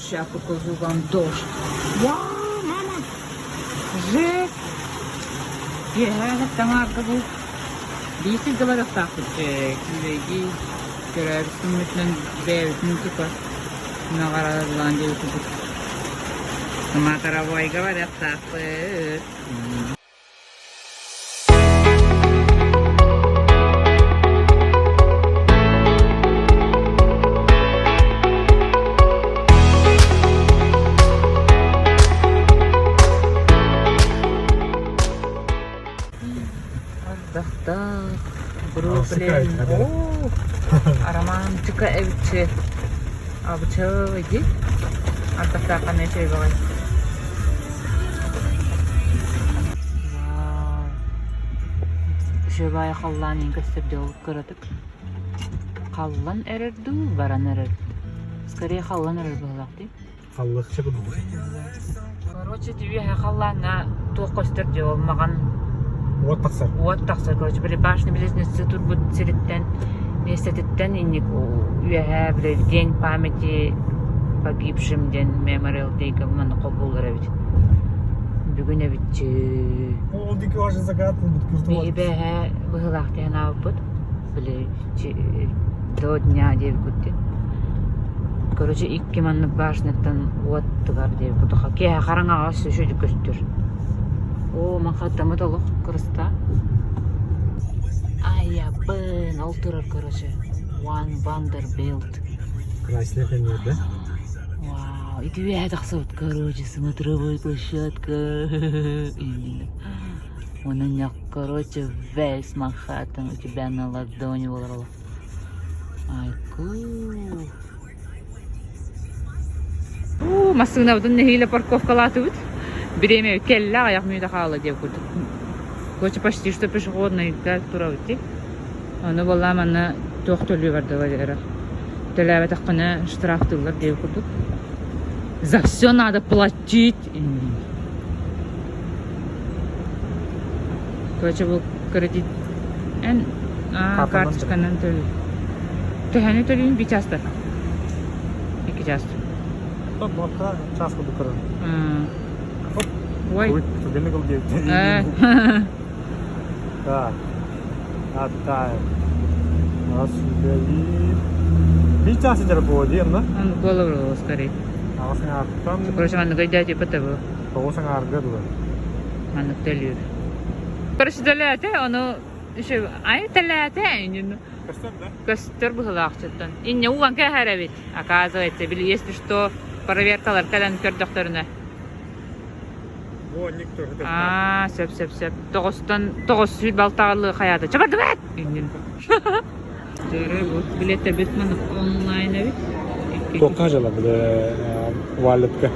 Сейчас покажу вам дождь. Вау, мама! Жесть! Киэһэ таҥаарга бу биир сиргэ барыахтаахпыт күүлэйдии көрөөбүт күммүтүнэн бэйэбитин типа наҕараадалаан диэбит курдук Смотровойга барыахтаахпыт. Ардахтаах, Бруклин, оо, романтика эбитчи. Абычай дии. Ардахтаахха эмиэ үчүгэй баҕайы. Үчүгэй баҕайы халлаан иһин көстөр дьол кыратык. Халлан эрэр дуу, баран эрэр. Скорее халлан эрэр быһыылаах дии. Халлыахча курдук. Короче, үөһэ халлааҥҥа туох көстөр дии ол маҕан Уот тахсар. Уот тахсар, короче, били башня близнецы турбут сириттэн миэстэтиттэн инник үөһэ били День памяти погибшим диэн мемориал дейга манна холбууллар эбит. Бүгүн эбитчи. Ол диэки уже закат буолбут курдук. Биһи бэһэ быһыылаах диэн аабыппыт. Били до дня диэбиккут Короче, икки маннык башняттан уот тыгар диэбит курдук. Киэһэ хараҥаҕа өссө үчүгэй көстөр. Оо, махаттаммыт олох кырыста. Айабын, ол турар, короче. One Vanderbilt. Красная пионер, да? Вау, ити үөһэ тахсыбыт, короче, смотровой площадка. Именно. Онон, короче, весь Манхэттен у тебя на ладони буолар Айку. Уу, массыынабытын нэһиилэ парковкалаатыбыт. Бириэмэ кэллэ аҕыйах мүнүүтэ хаалла диэбит курдук. Короче, почти что пешеходныйга турабыт дии. Ону буоллаа манна туох төлүү бардылар эрэ. Төлөөбөтөххүнэ штрафтыыллар диэбит курдук. За все надо платить. Короче, бу кредит эн карточканан төлүү. Төһөнү төлүүн bir часта? Икки час. Бакка час курдук көрөм. Ой. Ой, түгэнник ыл диэбит. Так. Отдай. Нас Биир чаас сидер буо диэн да? Голову скорее. Аҕыс аҥаартан Короче, маннык өйдөө типа того. Тоҕус аҥаарга дылы. Маннык төлүүр. Короче, төлөөтө, ону ай төлөөтө Көстөр да? Көстөр быһылаахчыттан. Инньэ уган кээһэр эбит. Оказывается, били если что, проверкалар кэлэн көрдөхтөрүнэ. Аа, сөп, сөп, сөп. Тоҕустан тоҕус сүүр балтаҕалыы хайаата. Чабардыбат! Иннин. Дөрө бу билеттэрбит маннык онлайн эбит. Туохха дьала бile валетка,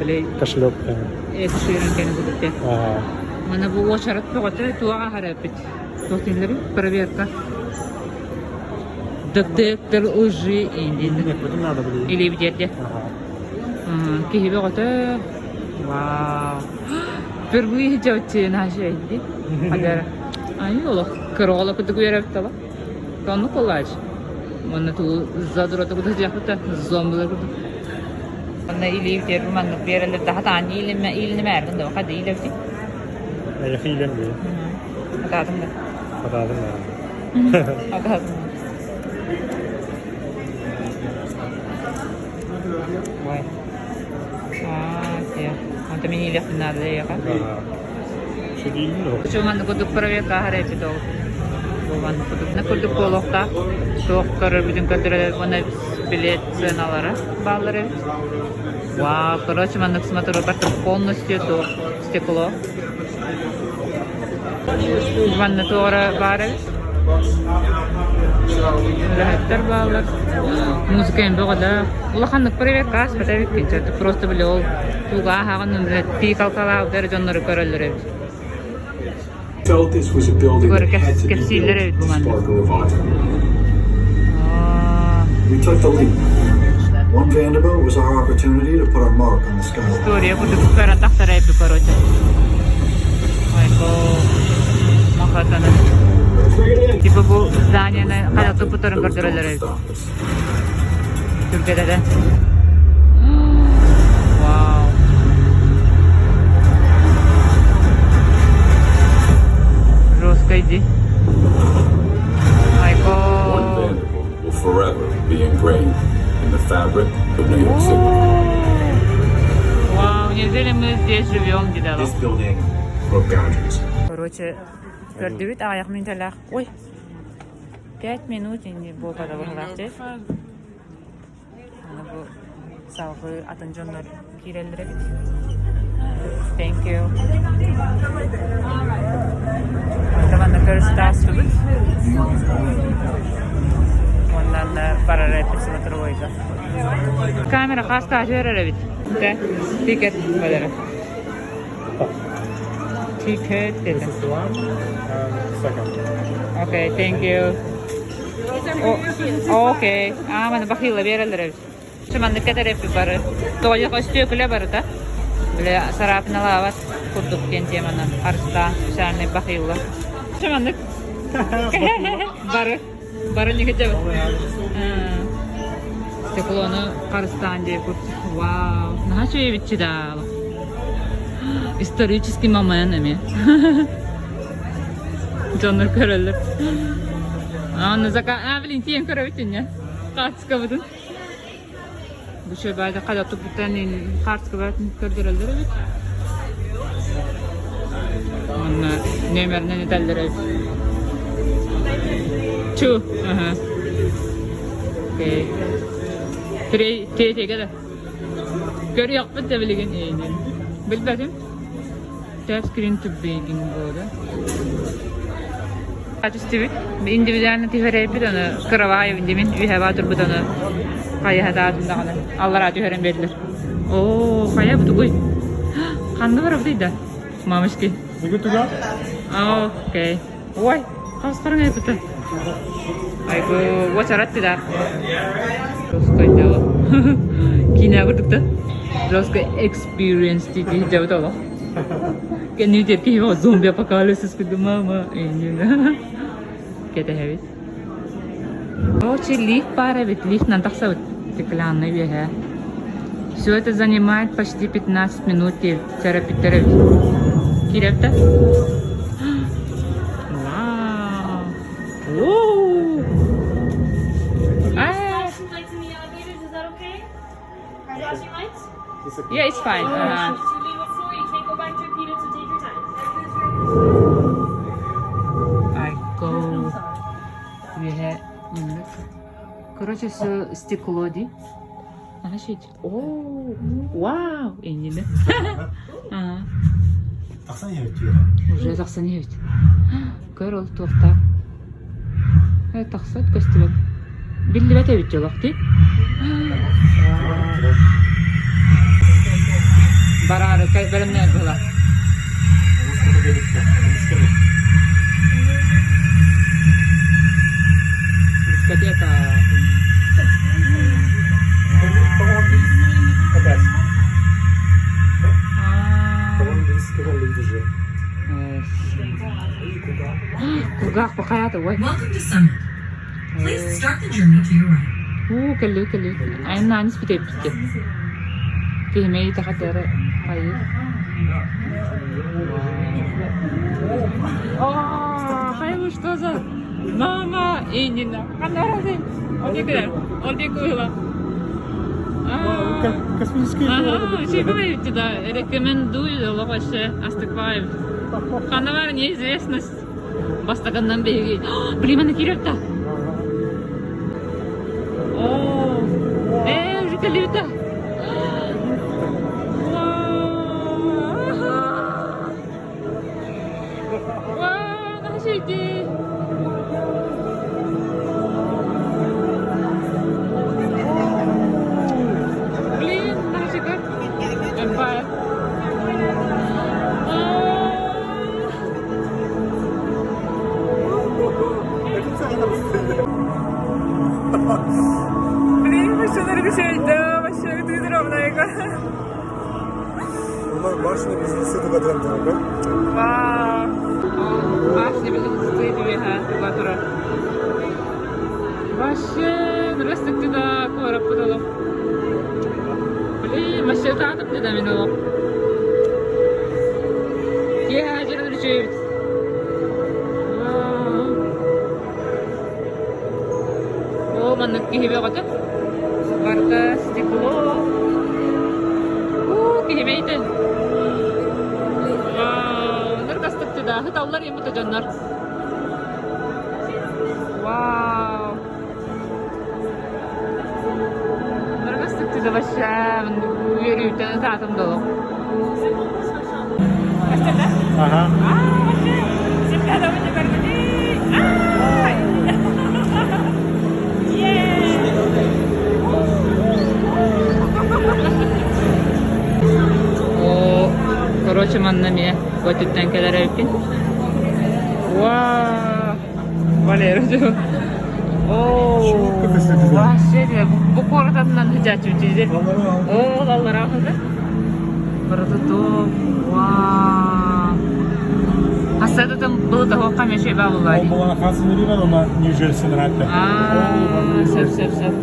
Бile кошелек. Эт-шиирэн кэлэн курдук Мана бу уочарат бөҕөтө туох аһар эппит. Туох дииллэрий? Проверка. Детектор лжи индин. надо было. Или где Киһи бөҕөтө. Вау. Впервые дьавчы наша Хадара. Ай олох кыра курдук үөрэбит Оннук коллаж. Уонна туу задурота курдук дьахпыта зомбилар курдук. Онно илии үтэр маннык биэрэллэр да хатаан иилинмэ иилинэмээргин да хада иилэбити. Эйэхи иилэн бии. Хатаатым да. Хатаатым да. Хатаатым. Ой. Аа, те. Онто мин иилэхпин наада эйэхэ. Шүдиин Маннык курдук проверка аһар эбит ол. Бу маннык курдук на курдук буолуохтаах. Туох көрөрбүтүн көрдөрөлөр уонна билет сыаналара бааллар эбит. Вау, короче, маннык смотрю, полностью туох стекло. Манна туора баар эбит. Үлэһиттэр бааллар. Музыка эн бөҕө да. Улаханнык проверка ааспата эбиккин. Просто били ол туга ааһаҕын пикалкалаабыт эрэ дьоннору көрөллөр эбит. Felt this was a building Көрө that had to be кэпсииллэр built эбит бу to манна. spark a revival. We took the leap. One Vanderbilt was our opportunity to put our mark on the skyline. История курдук көрөн тахсар эбит короче. Айко махатана. Типа бу зданияны хайа туппутарын That was көрдөрөллөр going to эбит. stop us. Түргедede. New York City. Вау, неужели мы здесь живем, дедала? This building broke boundaries. Короче, көрдүбүт аҕыйах мүнүүтэлээх. Ой, 5 минут ини буолбата быһыылаах дии. Аны бу салгыы атын дьоннор киирэллэр эбит. Thank you. Онтон көрүстэ астыбыт. Оннан барар эппит смотровойга. Камера хаста түһэрэр эбит. Дэ, ticket балары. Ticket This dedi. is one and second. Okay, thank you. О, окей. Аа, маны бахила биэрэллэр эбит. Чыманнык кэтэр бары. Тоҕо өстүөкүлэ барыта. Бile сарапиналаабат курдук диэн теманы арыстаан специальный бахила. Чыманнык. Бары. Бары нихите. Стеклону харыстаан диye курдук. Вау. Наһаа үчүгэй да. Исторический момент эми. Дьоннор көрөллөр. Аны зака... А, блин, тиен көрөбүт Карточкабытын. Бу шөбәді қада тупуттан карточкабытын көрдөрөллөр эбит. Онно номеринэн этэллэр эбит. Two. Ага. Окей. Три, третий да. Көрүөхпүт да билигин эйнин. Билбэтим. Tap screen to begin буолда. Түстүбүт. Индивидуально түһэрээбит аны кыраваев димин үһэбаа турбут аны хайаһатаатын даҕаны аллараа түһэрэн бердилер. Оо, хайа бутугуй. Ханна барабытый да? Мамочки. You good to go? Окей. Ой, хасқарың айбыты. Айгу, уочарат да. Жестко дело. Кино көрдүк да. Жестко experience дейді жабыт олох. Кэнни киһи зомби апокалипсис курдук мама. Кэтэһэбит. Короче, лифт баар эбит, лифт тахсабыт. Стеклянный үөһэ. Все это занимает почти 15 минут. Терапевт. Кирепта. Вау. Оу. А, Flashing lights in the elevators, is that okay? Flashing lights? Yeah, it's fine. To leave a floor, you can't go back to repeat it, so take your time. I go. Үөһэ. Короче, все стекло ди. Ага, щит. О, вау. Иннина. Ага. Тахсан иһэр Уже тахсан иһэбит. Көр ол туохтаах. Э, тахсат көстүбэт. Биллибэт эбит дьолох дии. Бараары бэлэмнээр была. Дискотека. Опять. А, По-моему, дискотека уже. Кулгаах бахаята ой. Welcome to Summit. Please start the journey to your right. Уу, кэлли кэлли. Айна анис битеп битте. Кихимей тахатара хайы. А, хайы что за мама инина. Канарази. Одикер. Одикула. Космический Ага, чего да, рекомендую вообще астыкпаев. Ханавар неизвестность. Бастаканнан беги. Блин, мана кирепта. О, уже калюта. Вау! Вау, нашите. Блин, наши как? Empire. А. Блин, вообще нарушать, да, вообще ты ровно. Башня бизнеса да? Вау! Башня билин үөһэ тура. Вообще, нұрастык да корап бұдылық. Блин, вообще татып да мен олық. Я жерін үшейбіз. Вау! О, маннык киһибе қоты. Барда стекло. Бу дьоннор. Вау! Ныргыстык да вообще үөрүүтэн ытаатым долу. Ага. О, короче, манна эмиэ көтүттэн кэлэр эбиккин. Вау! Валера дьон. О, вообще бу куорат атынан сыдьааччы дьиде. О, аллара хызы. Барыта Вау! Хасада там было того камеши бабулай. Ол буолан хасын үрүмэн уонна Нью-Джерси ыраатта. Аа, сөп сөп сөп.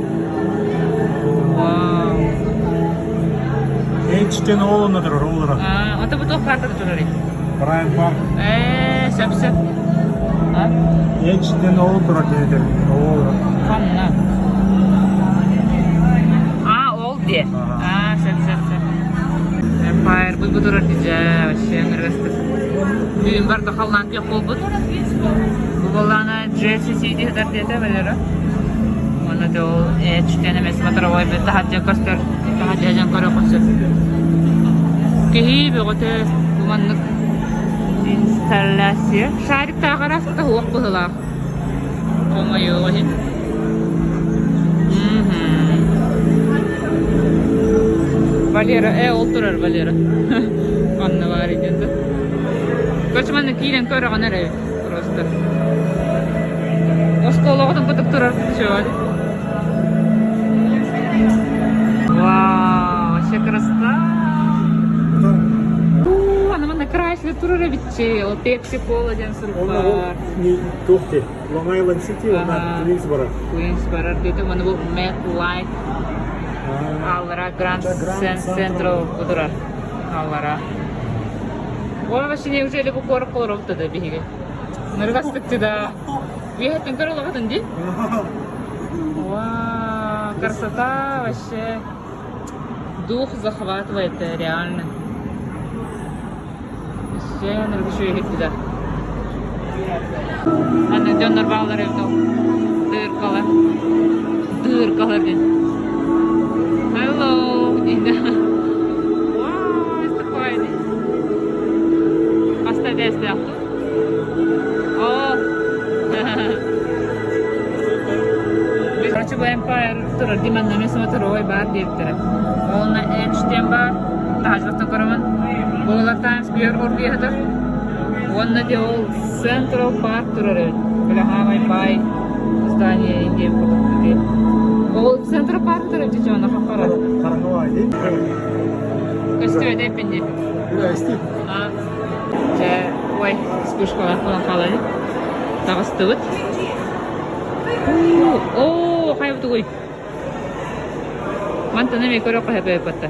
Вау. Эчтен ол онно турар, ол олорор. Аа, ото бу туох картада турар Брайан Парк. Ээ, сөп сөп. А? Эчтен ол турар диэтэр. Ол олорор. Ханна? Аа, ол диэ. Аа, сөп сөп сөп. Empire бу бу турар дьэ, вообще ыныргастык. Бүгүн барда халлаан күөх буолбут. Бу буоллаҕына Джерси Сити сытар диэтэ Валера. Уонна да ол Эчтен эмэс моторовой бит таһырдьа көстөр, таһырдьа дьон көрүөххүн сөп. Киһи бөҕөтө бу маннык инсталляция. Шариктааҕар аста суох быһыылаах. Хомойуох иһин. Валера, ол турар Валера. Анна баар идет. Короче, манна киирэн көрөҕүн эрэ просто. Оскуолаҕытын кытык турар чего? Вау, вообще красота! Ана манна Крайслер турар эбитчи, ол Пепси Кола диэн сурук баар. Туох дии? Long Island City уонна Queens барар. Queens барар диэтэ, уонна бу MetLife Аллара Grand Central турар. Аллара. Ол вообще неужели бу куоракка олоробут да биһиги? Ныргастыкты да. Үөһэттэн көрө олоҕутун дии? Вау, красота вообще. Дух захватывает реально. Вообще ныргышы да. Аны дьоннор бааллар эбит ол. Дыркалар. Дыркалар диэн. Hello! Диэн. Вау, такой. Хаста дэстээх Оо. Короче, бу Empire турар диманна эмиэ смотровой баар диэбиттэрэ. Уонна Эпштейн баар, таһааччылартан көрөмүн. Буолар Times Square оргуйа Уонна дьэ ол Central Park турар эбит. Били хаамай баай здание диэн курдук ити. Ол Central Park турар дьэ дьоно хаппара. Хараҥа дии. Көстүбэт эппин дии. А, дьэ, ой, вспышкалаах буолан хаалан таҕыстыбыт. Оо, хайабытыгый? Мантан эмиэ көрө хаһыппатта.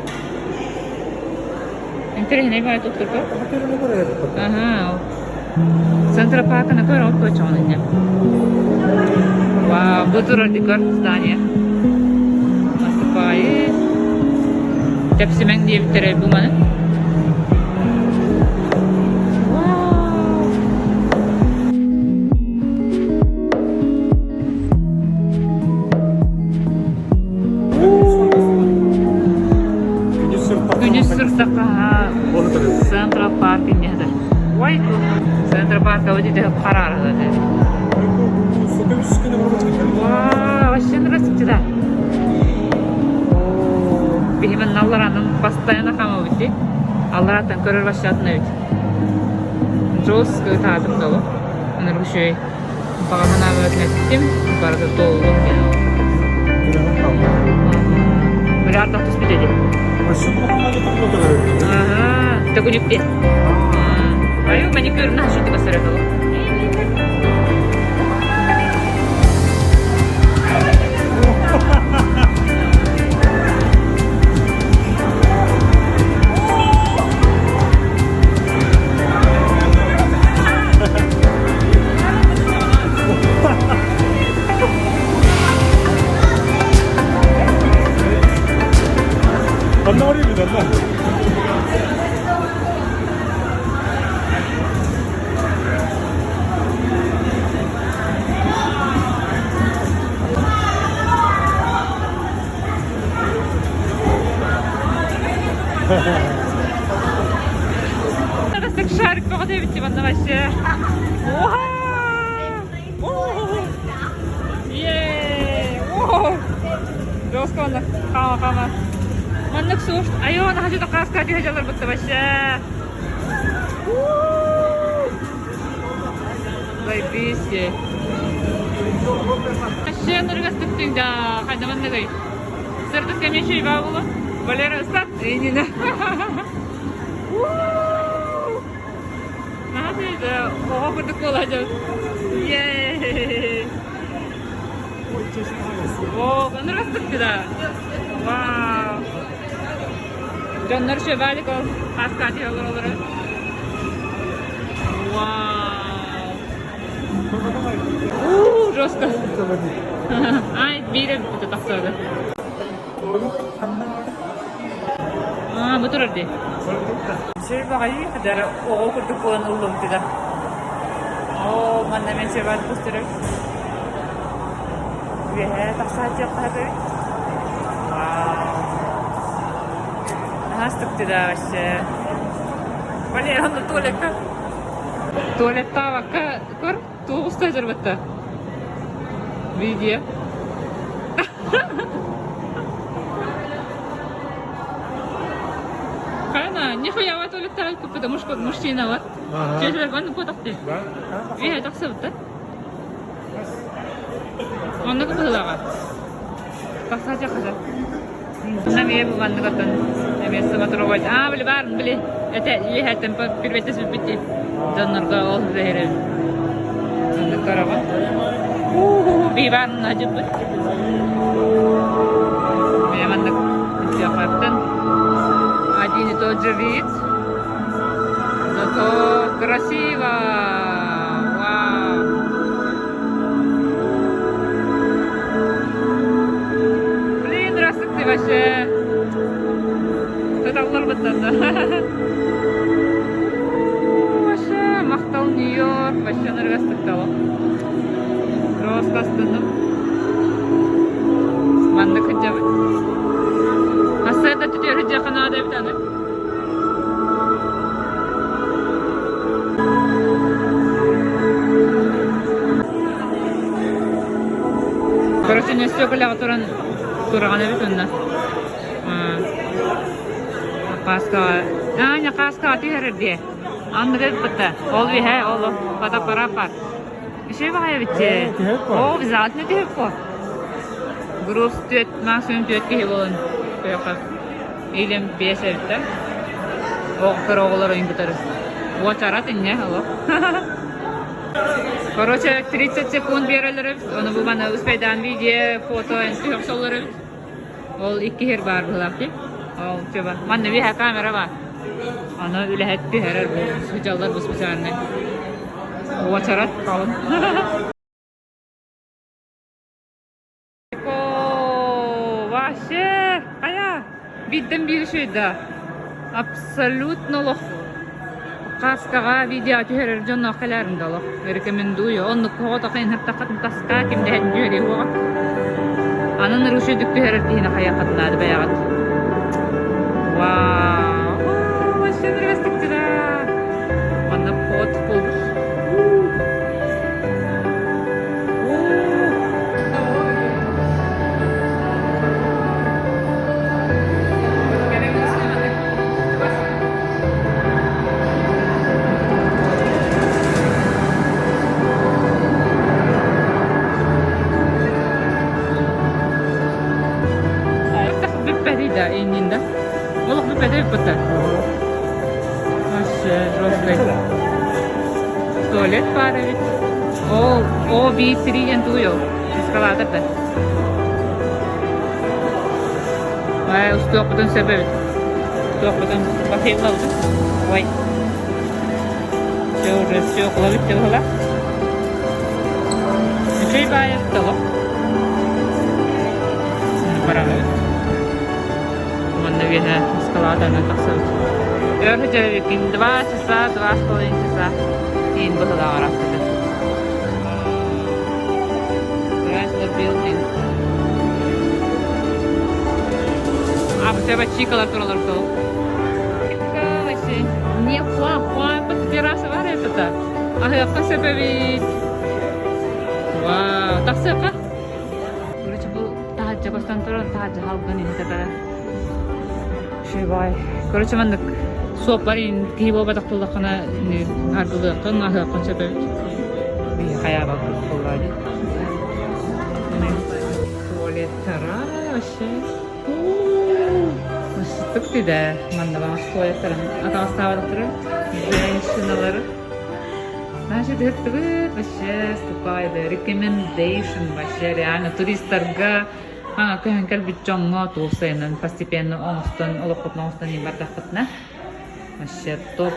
Интэриэһинэй баҕайы туттурга. Аха. Центр парканы көр ол көчөҕүн инньэ. Вау, бу турар декор здание. Наступает. Тэпсимэҥ диэбиттэрэ бу маны. Күнүс сыртахха Централ Парк инньэ Ой, Централ Парка вот ити хараарыһы Вау, вообще нравится да. Биһимен алларанын постоянно хамабыт дии. Аллараттан көрөр вообще атын эбит. Жестко ытаатым да Ынырык үчүгэй. Баҕа санаабытын эттим, барыта туоллун диэн. Били ардах түспүт этэ. Аха, төгүнүк Аю маникюрын хашыты көстөрөтөлу. Онно орыйбыт, онно. Арасык шарик бөҕөтө эбит манна вообще. Оха! Е! Жестко онно хама хама. Маннык суох. Айо, нахажу тақааска түһэ бутта вообще. Заебись. Вообще ныргастыктың да хайдаманныгай. Сырдык кемешей бабылы. Валера ыстат. Инина. Наһаа оҕо курдук буола дьон. Е! О, ныргастыкты да. Вау. Дьоннор шөбалик ол хаска олоролору. Вау. Уу, жестко. Ай, биирэ бүтэ тахсады. Аа, бу турар дии. Сүр баҕайы хадара оҕо курдук буолан ыллыбытыгар. Оо, манна мен сөбөт бустурар. Үөһээ тахсааччыахха эбит. Вау. Наһаа астыктыда вообще. Валера, онно туалекка. Туалеттаабакка көр, туох уста дьарбатта. Видео. Хайна, нихуя вот туалеттаабакка, потому что мужчина вот. Чөчөлөр онно куотахты. Үөһэ тахсыбыттар. Оннук быһыылааҕа. Тахсааччы хаса. Эмиэ бу маннык оттон эмиэ самотровать. Аа, били баар, били этэ үөһэттэн пирбэтэ сүппүт дии. Дьоннорго ол бэһэрэ. Оннук көрөҕүн. Уу, биван ажыппыт. Эмиэ маннык итиэхаттан один и тот же вид. Зато красиво! Вау! Блин, здравствуйте вообще! Сыталлар быттанна. Вообще, махтал Нью-Йорк, вообще ныргастыктало. Просто астынным. Маннык сылдьабыт. Ассыата түтүөр сылдьыахха наада эбит аны. Короче, өссө кэлэҕэ туран тураҕын эбит онно. Хааскаҕа Аня хааскаҕа түһэрэр диэ. Анныга ыппыта. Ол үһэ ол фотоаппарат Үчүгэй баҕайы эбит Оо, обязательно түһүк Груз түөрт, максимум түөрт киһи буолан көрөххө. Илим биэс эбит да. Оҕо оҕолор ойун кытары. Уочарат инньэ олох. Короче, 30 секунд биэрэлэр эбит. Ону бу маны успейдаан видео, фото түһэ охсоллор эбит. Ол икки сир баар быһыылаах дии. Ол чуба. Манна биһэ камера баар. Аны үлэһит түһэрэр бу сыдьаллар бу специальный. Уочарат халын. Вообще, хайа, биирдэн биир үчүгэй да. Абсолютно олох Каскаҕа видео түһэрэр дьонноох кэлээрин да олох рекомендую. Оннук оҕото хайынһартаххытын таска ким дэһэн түһэриэ уоҕа. Анан ырыушуйдук түһэрэр киһини хайыаххытын наада бэйэҕит. Вау! Вообще ныргастыктыра! Манна пот буолбут. Бүппэтий да иннин да. Олох бүппэтэ бүппэтэ. Вообще жесткий. Туалет баар эбит. О, О, B, 3 диэн тугуй ол? Эскалатор да. Ай, устуохпутун сөп эбит. Устуохпутун бахыыллабытын. Ой. Все уже все кулабыт деп ыла. Үчүгэй баайы толох. Барабыт. Манна үөһэ эскалаторынан тахсабыт. Өр сылдьабыккын 2 часа, 2,5 часа тиин быһылааҕар ааспыта. Chrysler Building. А, bu sefer чикалар туралар сол. Не хуа хуа терраса бар это. Аһыахха сөп эбит. Вау, тахсыахха. Короче, бу таһырдьа көстөн туран таһырдьа халгын иһитэ Шибай. Короче, маннык суоппар киһи буолбатах буоллаххына аргылыаххын, аһыаххын сөп эбит. Биһи хайаабаппыт буоллаа дии. Туалеттара вообще. Сыттык да манна баҕас туалеттарын атаҕастаабатахтара женщиналары. Значит, ыһыктыбыт вообще ступай да recommendation вообще реально туристарга көһөн кэлбит дьоҥҥо туох сайынан постепенно оҥостон олоххутун оҥостон иһин бардаххытына вообще топ.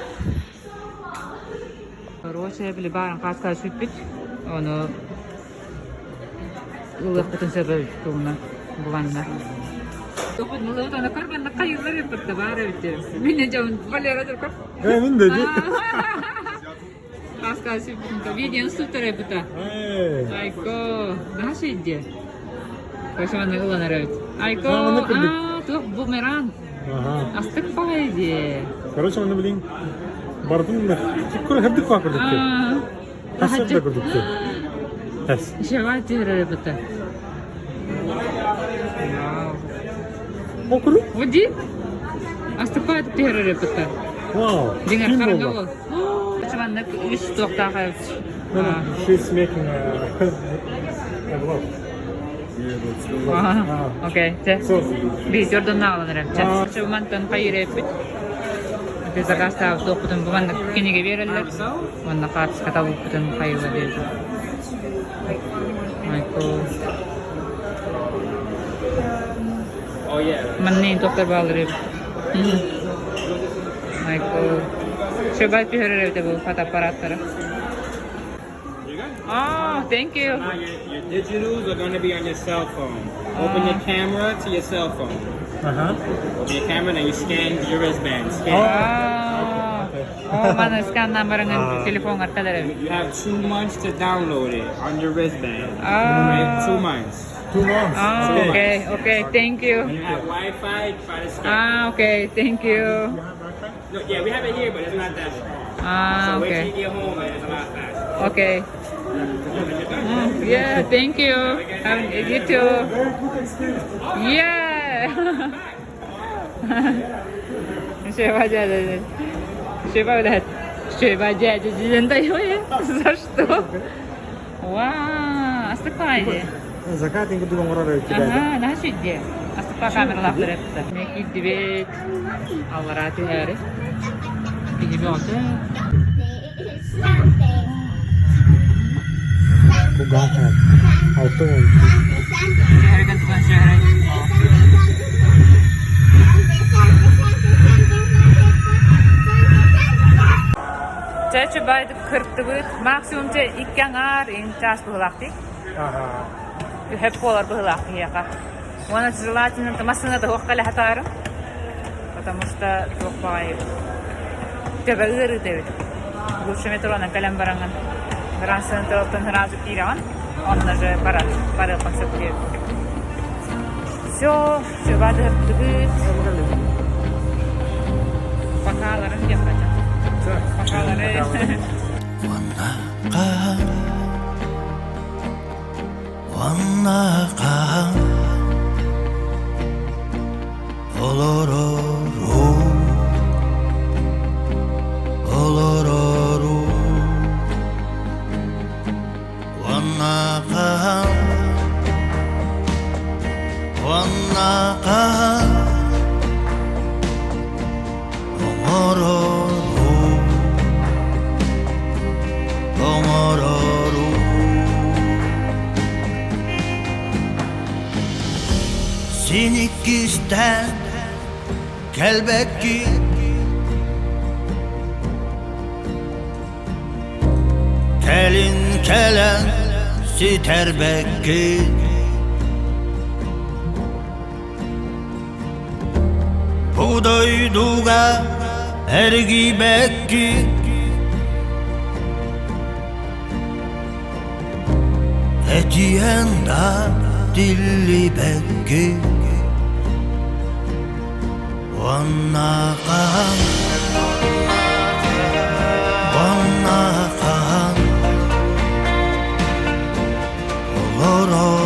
Короче, били баарын хааска сүппүт ону ылыахпытын сөп эбит тугуна буланна. Валера только. Мин да ди. Хааска сүппүт. Видео суптар эбита. Айко, наша идея. Короче, ылан эрэбит. Айко, а, туох бумеранг. Астык баҕайы дии. Короче, оны билин бардым көр хәбдик ба көрдүк. Хасыр да көрдүк. Тас. Шева тиһэрэ быта. Окуру? Води. Астык тиһэрэ быта. Вау. Дьиҥэр хараҥа бол. Чыманнык үс туохтаах She's making a vlog. Окей, чэ. Биир доннаалан эрэ. Чэ, мантан хайыр эппит. Ити заказтаабыт туохпутун бу маннык кинигэ биэрэллэр. Уонна хаартыска талбыппытын хайыла биэрдим. Майкл. Манна туохтар бааллар эбит. Майкл. Шөбай түһэрэр эбитэ бу фотоаппараттары. Oh, thank you. Now your digitals are going to be on your cell phone. Open your camera to your cell phone. Open your camera and you scan your wristband. Scan. Ah. Oh, маны сканнамарыңын телефоҥҥар кэлэр эбит. You have 2 months to download it on your wristband. Ah. Right? 2 months. 2 months. Ah, okay, thank you. When you have Wi-Fi, try to scan. Ah, okay, thank you. No, yeah, we have it here, but it's not that strong. Ah, So wait till okay. you get home and it's a lot faster. Okay. Yeah, thank you. You too. Very good experience. Yeah. Шөбә Шөбә Шөбә За что? Вау, астык баҕайы. Закат инге дуган орар эбит. Аха, наһаа үчүгэй. Астыкка камералаахтар эбит. Мэ киирдибит. Аллараа түһээри. Киһи бөҕөтө. Something. Кугахан. Алтын. Түһэригэн туган сүһэрэй. Something, something, something, something, something. Чэ, чубайдык кыртыбыт. Максимум чэ икки аҥаар ин чаас быһыылаахтый. Үһэп буолар быһыылаах киһиэхэ. Уонна желательно массыына да суох кэлэ сатаарым. Потому что туох баҕайы төбө ыарыыта эбит. Лучше метронан кэлэн бараҥын Гранд Централтан сразу киирэҕин, онно же барар, барыаххын сөп диэбит. Все, чубадыһыттыбыт. Пока-ларын диэххэ. Пока-лары. Уонна уонна хаһан олорору олорору уонна хаһан уонна хаһан оҥорору оҥорору Син иккистээн кэлбэккин Кэлин кэлэн ситэрбэккин Бу дойдуга эргийбэккин Этиэн да тиллибэккин Уонна хаһан Уонна хаһан олорор.